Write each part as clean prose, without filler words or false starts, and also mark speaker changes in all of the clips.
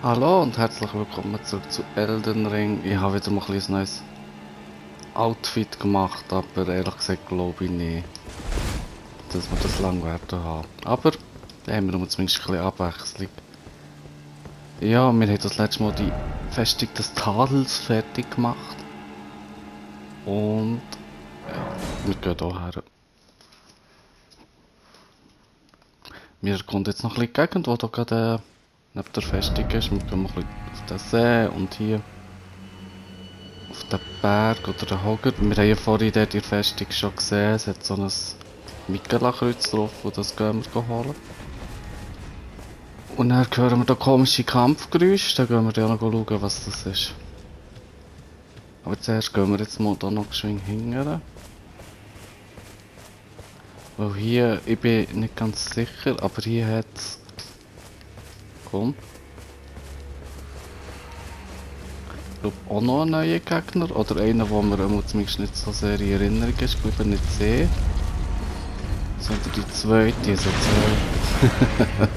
Speaker 1: Hallo und herzlich willkommen zurück zu Elden Ring. Ich habe wieder mal ein neues Outfit gemacht, aber ehrlich gesagt glaube ich nicht, dass wir das lang werden haben. Aber da haben wir zumindest ein bisschen Abwechslung. Ja, wir haben das letzte Mal die Festung des Tadels fertig gemacht. Und ja, wir gehen hier her. Wir erkunden jetzt noch ein bisschen die Gegend, die hier gerade neben der Festung ist. Wir gehen mal ein bisschen auf den See und hier auf den Berg oder den Hogger. Wir haben ja vorhin dort in der Festung schon gesehen, es hat so ein Mikela-Kreuz drauf, und das gehen wir holen. Und dann hören wir da komische Kampfgeräusche, dann gehen wir dann noch schauen, was das ist. Aber zuerst gehen wir jetzt mal da noch geschwind hingern. Weil hier, ich bin nicht ganz sicher, aber hier hat es... Komm. Ich glaube auch noch einen neuen Gegner, oder einen, der mir zumindest nicht so sehr in Erinnerung ist, ich glaube nicht sehen. Sondern die zweite, also zwei.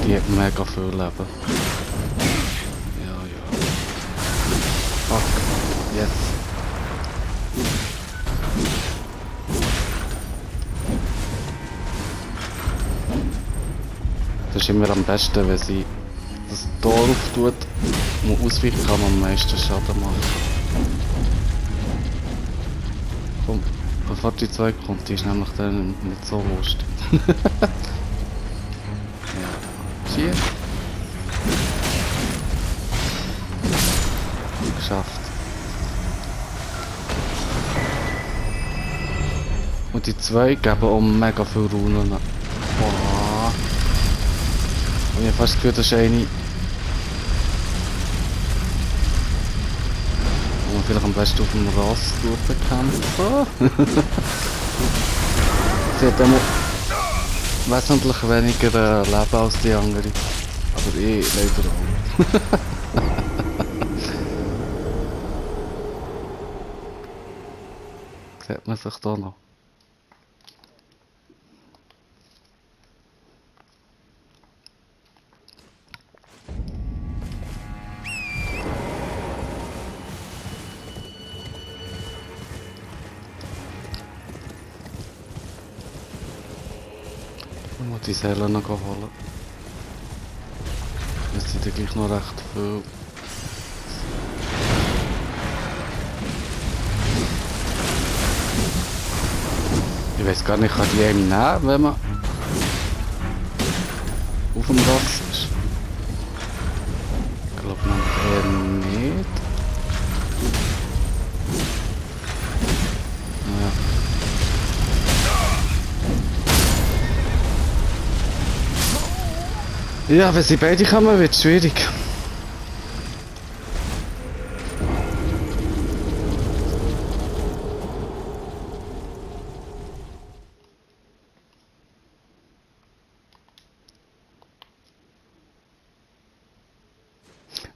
Speaker 1: Die hat mega viel Leben. Ja, ja. Fuck. Yes. Das ist immer am besten, wenn sie das Tor auftut und ausweichen kann, am meisten Schaden machen. Komm, bevor die 2 kommt, die ist nämlich dann nicht so lustig. Ja. Hier. Geschafft. Und die 2 geben auch mega viel Runen. Boah. Und ich habe fast das Gefühl, das ist eine, wo man vielleicht am besten auf dem Ross bekämpfen. Sie hat immer wesentlich weniger Leben als die andere. Aber ich leider auch. Sieht man sich da noch. Ich muss die Seele noch holen. Es sind ja gleich noch recht viel. Ich weiß gar nicht, kann die einem nehmen, wenn man auf dem Ross ist? Ich glaube eher nicht. Ja, wenn sie beide kommen, wird es schwierig.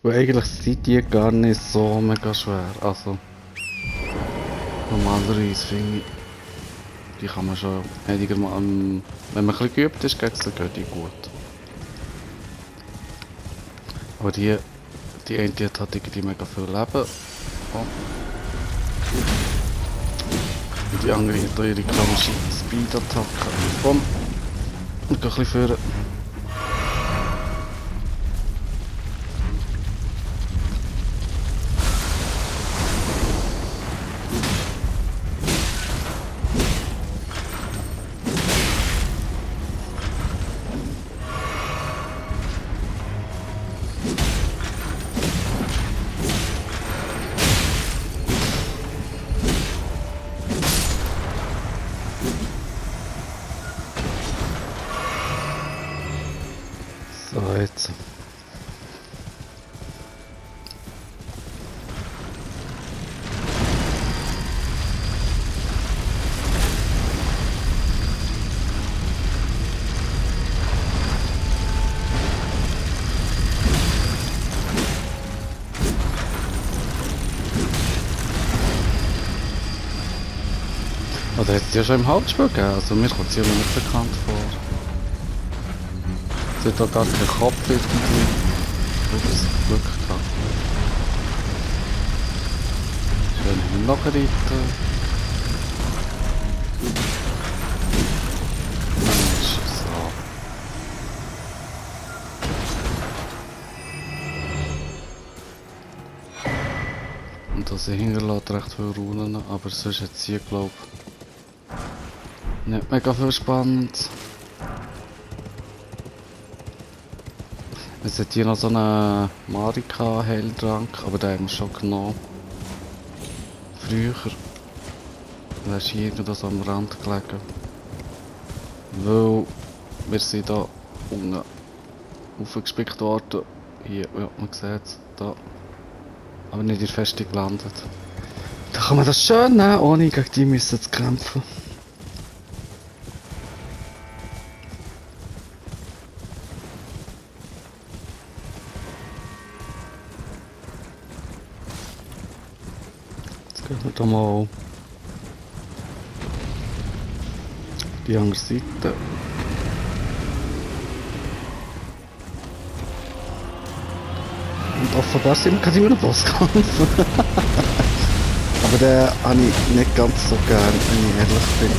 Speaker 1: Weil eigentlich sind die gar nicht so mega schwer. Also, normalerweise finde ich, die kann man schon einigermaßen, wenn man ein bisschen geübt ist, gegen sie gehen die gut. Aber die eine die hat halt irgendwie mega viel Leben. Oh. Und die andere hat ihre komische Speed-Attacke. Komm, und geh ein bisschen führen. Oder hat es ja schon im Hauptspiel gegeben? Also mir kommt es ja noch nicht bekannt vor. Sie hat da gar keinen Kopf irgendwie. Ups, Glück gehabt. Schön haben wir nachgeritten. Mensch, so. Und das hinterlässt recht viele Runen, aber sonst hat sie, glaube ich, nicht mega viel spannend. Es hat hier noch so einen Marika-Heiltrank, aber den haben wir schon genommen. Früher. Der ist hier irgendwo so am Rand gelegen. Weil wir sind da unten aufgespickt worden. Hier, ja, man sieht es. Da. Aber nicht in der Festung gelandet. Da kann man das schön nehmen, ohne gegen die müssen zu kämpfen. Jetzt gehen wir da mal die andere Seite. Und offenbar sind wir gerade immer noch Bosskampf. Aber den habe ich nicht ganz so gern, wenn ich ehrlich bin.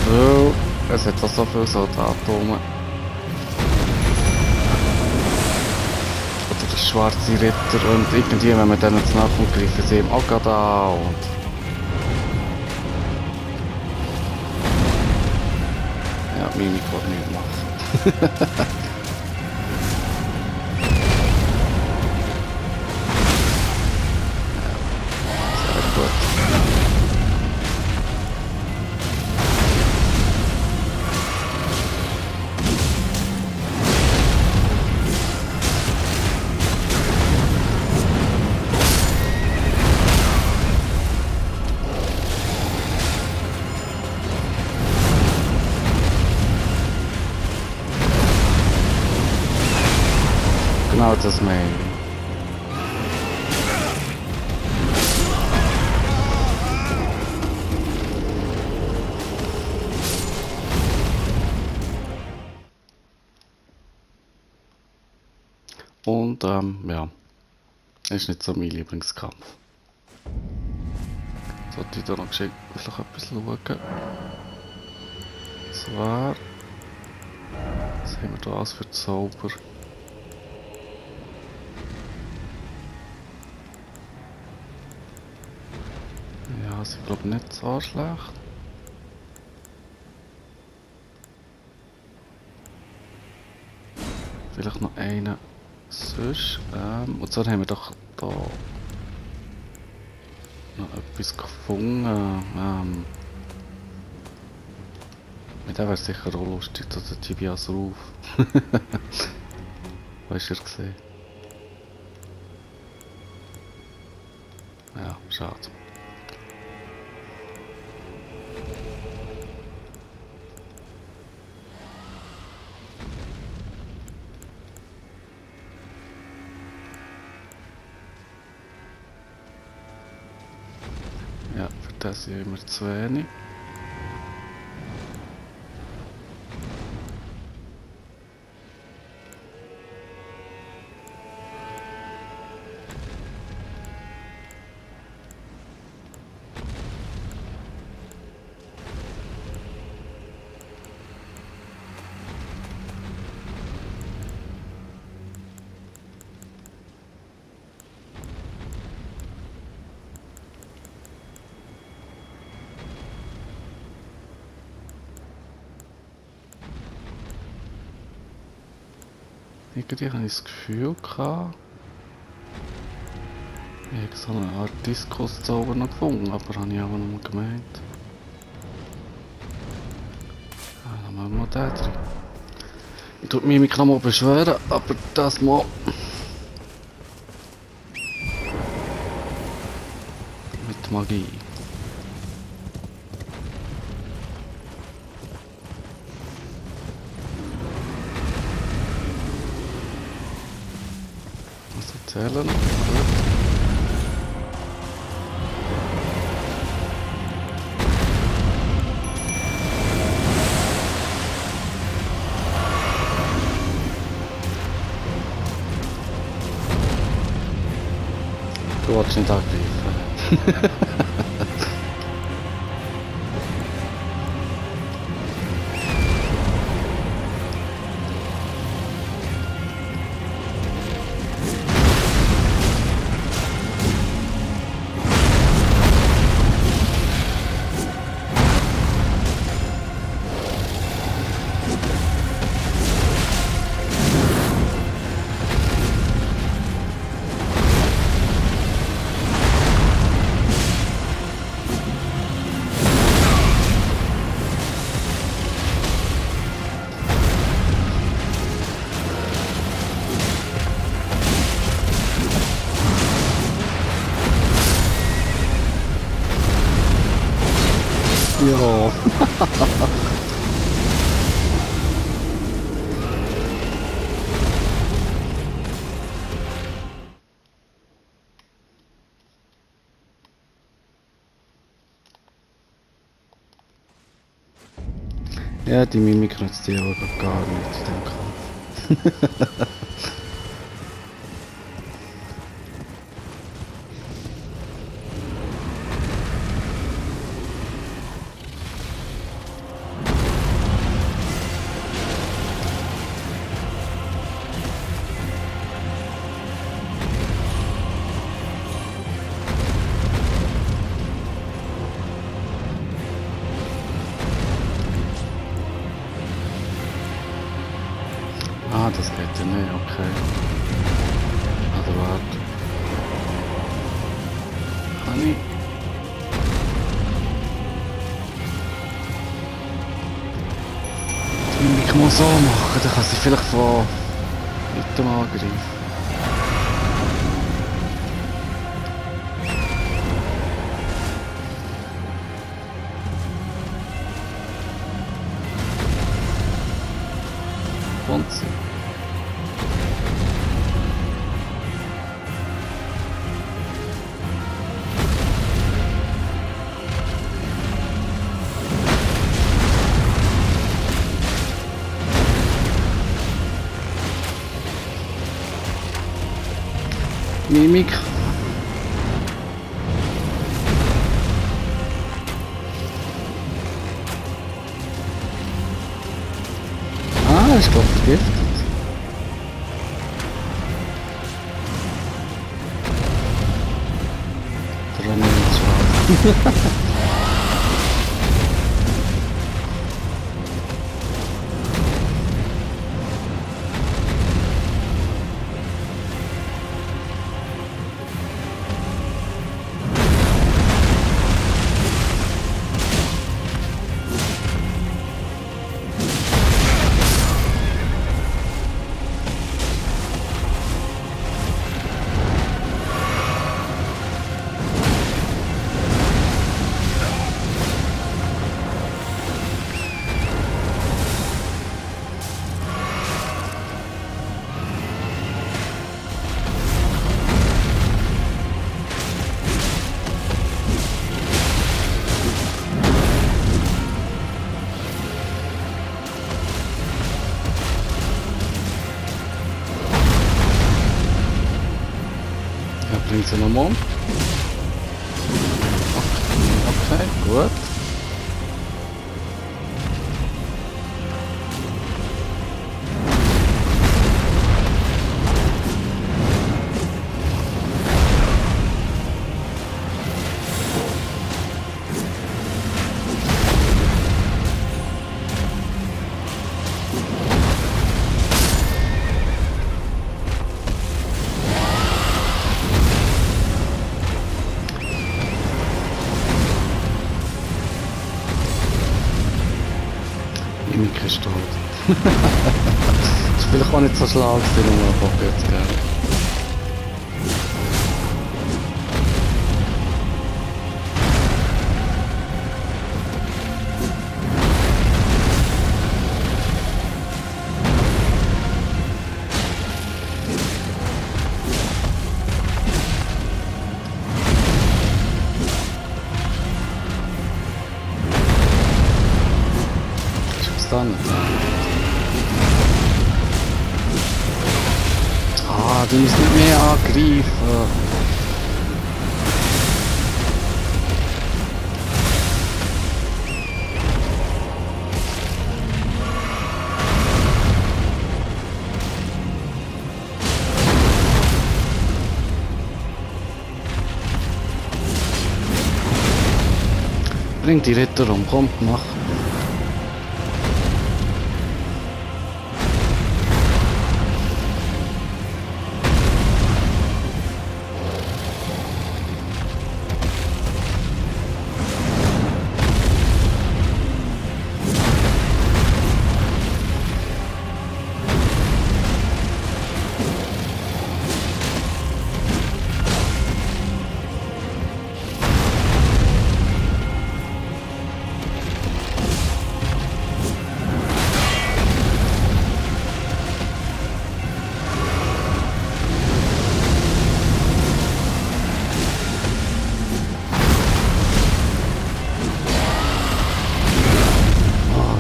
Speaker 1: Weil es hat auch so viele Soldaten rum. Oder der schwarze Ritter und irgendwie, wenn man denen zu nahe kommt, greifen sie ihm auch gerade an. Und ja, Mimik will nicht machen. Sehr gut. Genau das meine ich. Und ja, ist nicht so mein Lieblingskampf. Sollte ich da noch geschickt vielleicht etwas schauen. Zwar, was haben wir da alles für Zauber? Ja, sie glaube nicht so schlecht. Vielleicht noch einen sonst. Und zwar haben wir doch da noch etwas gefunden. Mit dem wäre es sicher auch lustig, dass der Tibias rauf. Hast du gesehen? Ja, schade. Ja, für das hier immer zu wenig. Irgendwie habe ich das Gefühl gehabt, ich habe so eine Art Diskus-Zauber noch gefunden, aber habe ich auch noch mal gemeint. Ja, dann machen wir mal den drin. Ich tue mich noch mal beschweren, aber das mal mit Magie. Zählen. Gut. Du wolltest nicht angreifen. Ja. Ja, die Mimik nutzt die aber gar nicht in dem Kampf. Ah, das geht ja nicht, okay. Oder warte. Kann ich? Die Mimik mal so machen, dann kann sie vielleicht von weitem angreifen. Und sie. Mimik. Ah, ich glaube vergiftet. Dran nicht schade. Ja, bringt sie nochmal um. Okay, gut. Mimik ist tot. Ist vielleicht auch nicht so schlau gewesen, um einen Bock jetzt, gell? da nicht. Ah, die müssen nicht mehr angreifen. Bring die Ritter um, komm, mach.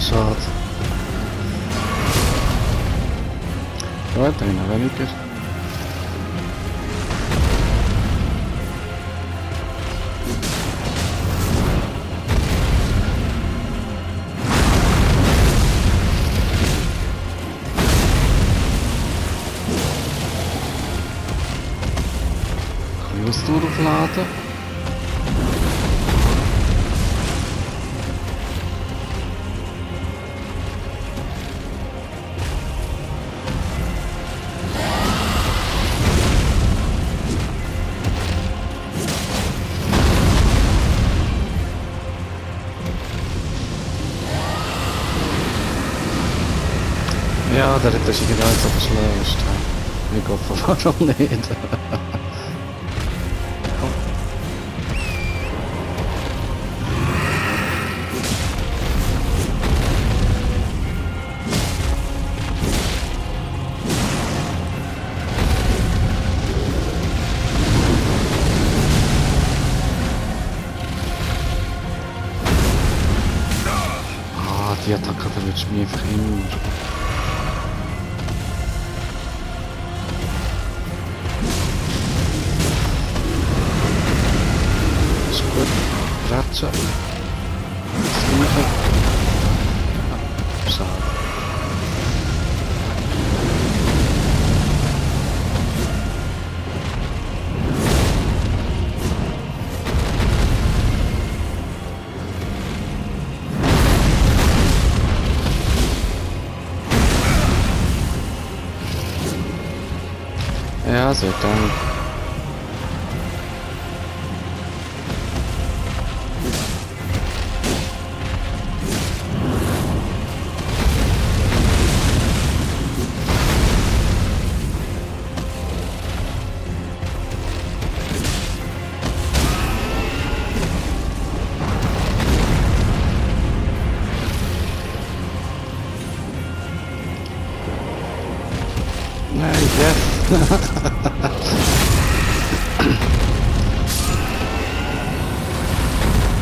Speaker 1: Schade. Gut, einer weniger. Ein bisschen Ausdauer aufladen. Ja, der Ritter ist irgendwie nicht so verschleust. Ich hoffe, warum nicht? Ah, die Attacke verwirrt mich einfach immer. Ratschen. Das Gleiche. Schade. Ja, so dann. Nein, yes.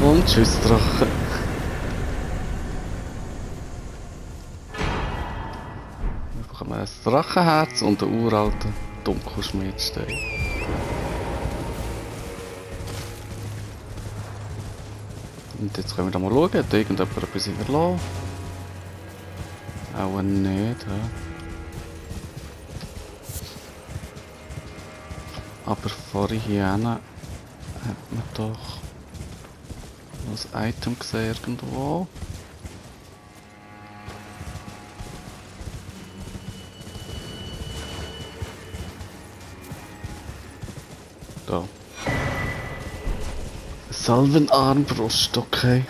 Speaker 1: Und tschüss, Drache. Wir bekommen ein Drachenherz und einen uralten Dunkelschmiedstein. Und jetzt können wir da mal schauen, hat irgendjemand etwas überlassen? Auch nicht, ja. Aber vorhin hat man doch noch ein Item gesehen irgendwo. Da. Salvenarmbrust, okay.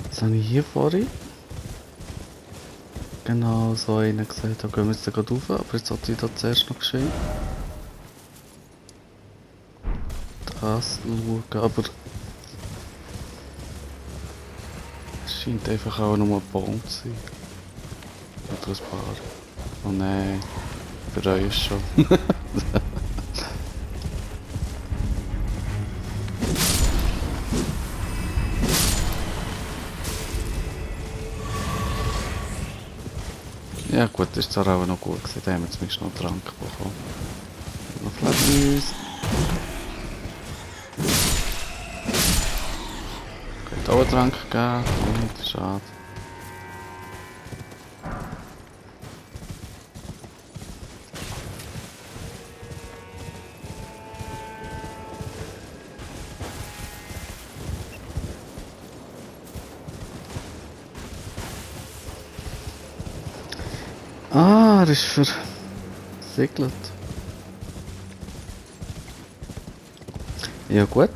Speaker 1: Was habe ich hier vorhin? Genau, so einen gesehen. Da gehen wir jetzt gerade rauf, aber jetzt sollte ich da zuerst noch geschehen. Das schauen, aber es scheint einfach auch nur ein Baum zu sein. Oder ein paar. Oh nein, ich bereue es schon. Ja gut, das ist zwar auch noch gut gewesen, da haben wir zumindest noch einen Trank bekommen. Noch Flaschenmäuse. Könnte auch einen Trank geben, nicht, schade. Ah, er ist versiegelt. Ja gut.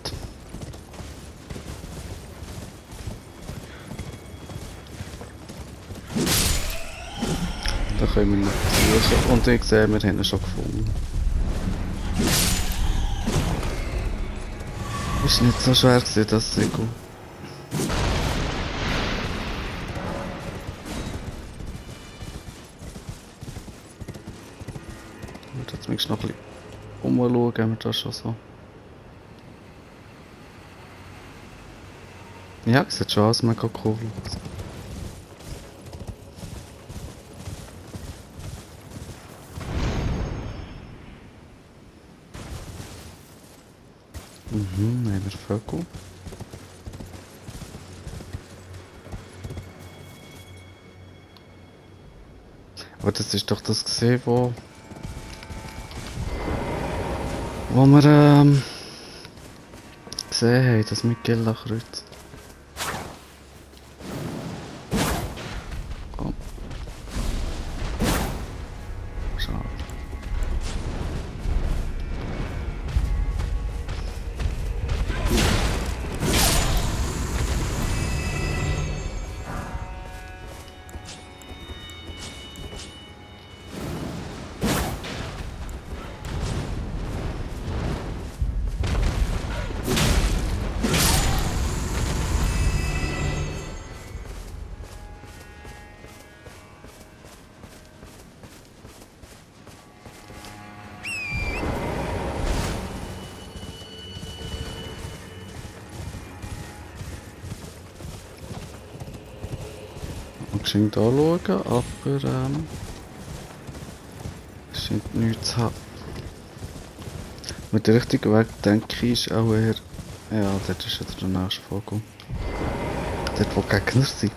Speaker 1: Da können wir noch suchen. Und ich sehe, wir haben ihn schon gefunden. Ist nicht so schwer gewesen, das Segel. Ich muss jetzt noch ein bisschen umschauen, haben wir das schon so. Ja, sieht schon aus, mega cool aus. Mhm, haben wir Vögel. Aber das ist doch das gesehen, wo wir gesehen haben, das Mikella-Kreuz. Oh, schade. Ich scheint hier schauen, aber es scheint nichts zu haben. Mit der richtigen Weg denke ich ist auch eher... Ja, dort ist jetzt der nächste Vogel. Dort wo Gegner sind.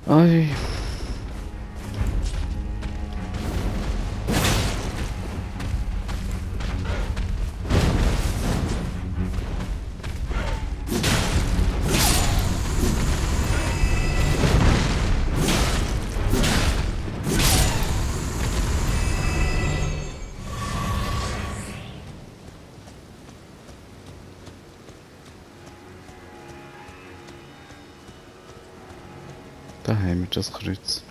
Speaker 1: Ai. Da haben wir das Kreuz.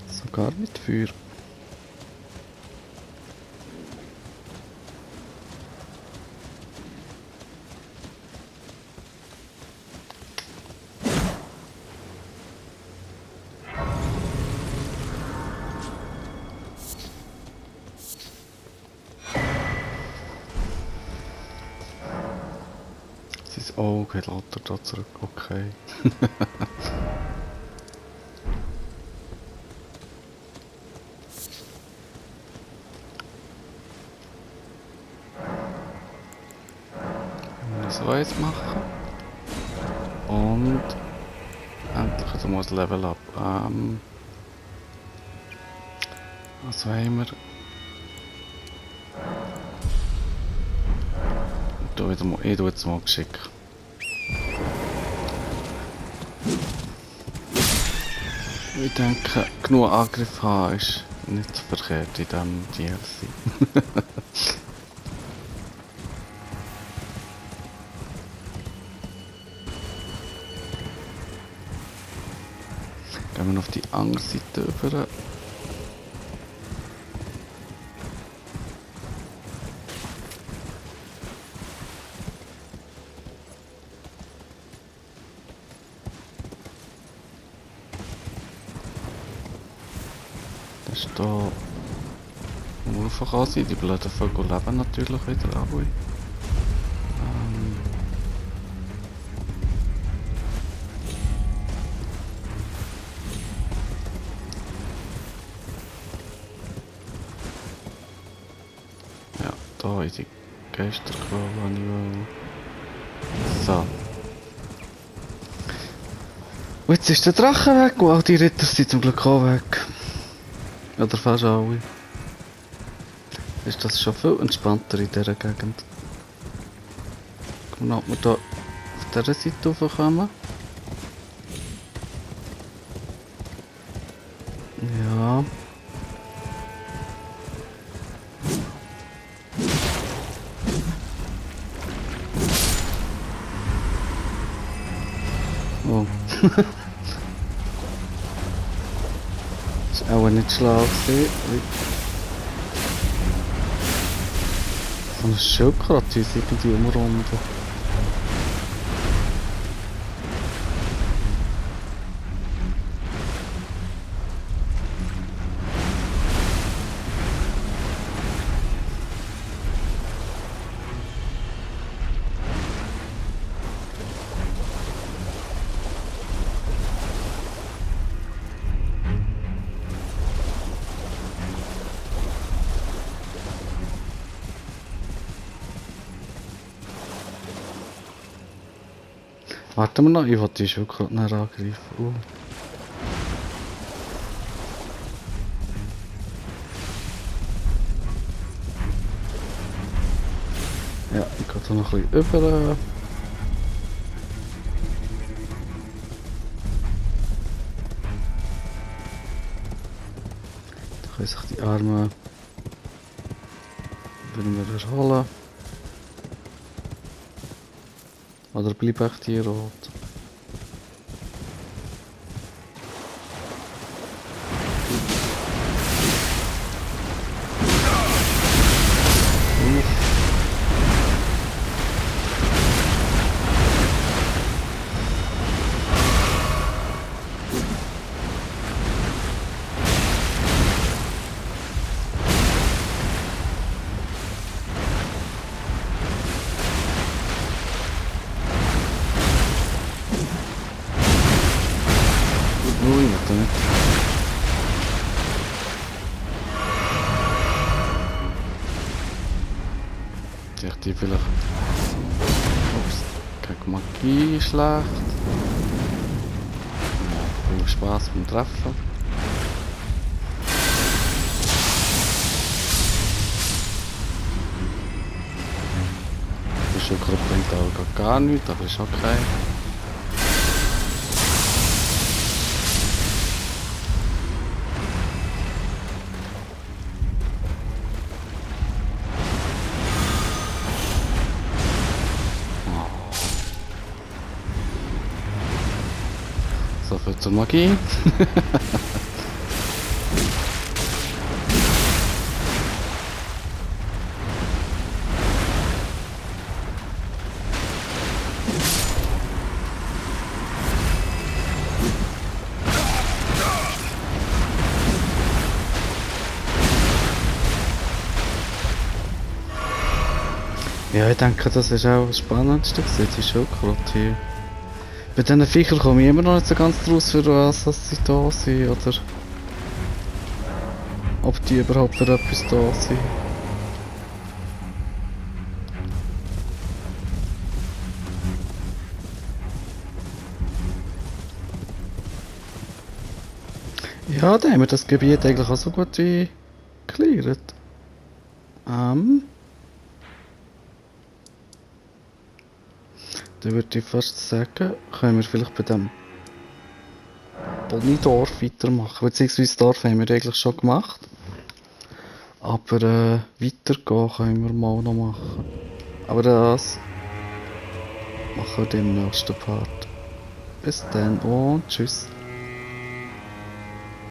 Speaker 1: Sogar mit Feuer. Sein Auge lässt er da zurück, okay. Wir müssen so eins machen. Und Endlich wieder mal ein Level up. Was haben wir? Ich tu jetzt mal geschickt. Ich denke, genug Angriff haben ist nicht verkehrt in diesem DLC. Gehen wir auf die andere Seite über. Das ist da Wolfen kann sein, die blöden Vögel leben natürlich wieder alle. Ja, da in die Geisterquelle, die ich will. So. Und jetzt ist der Drache weg und all die Ritter sind zum Glück auch weg. Oder fast alle. Ist das schon viel entspannter in dieser Gegend. Gucken, ob wir hier auf dieser Seite raufkommen. Ja. Oh. Das war auch nicht schlau gewesen. So ein Schildkröte ist irgendwie umrunden. Warten wir noch, ich wollte die Schildkröte nicht angreifen. Ja, ich gehe da noch ein bisschen über. Da können sich die Arme wieder erholen. Oder bleibt echt hier rot? Ui, warte nicht. Ich die vielleicht. Ups, gegen Magie schlecht. Ja, viel Spaß beim Treffen. Die Schildkröte bringt auch gar nichts, aber ist okay. So viel zur Magie. Ja, ich denke, das ist auch das Spannendste gewesen, die Schildkröte hier. Bei diesen Viechern komme ich immer noch nicht so ganz draus, für was sie da sind, oder ob die überhaupt für etwas da sind. Ja, dann haben wir das Gebiet eigentlich auch so gut wie cleared. Dann würde ich fast sagen, können wir vielleicht bei dem Bonidorf weitermachen. Beziehungsweise das Dorf haben wir eigentlich schon gemacht. Aber weitergehen können wir mal noch machen. Aber das machen wir dann im nächsten Part. Bis dann und tschüss.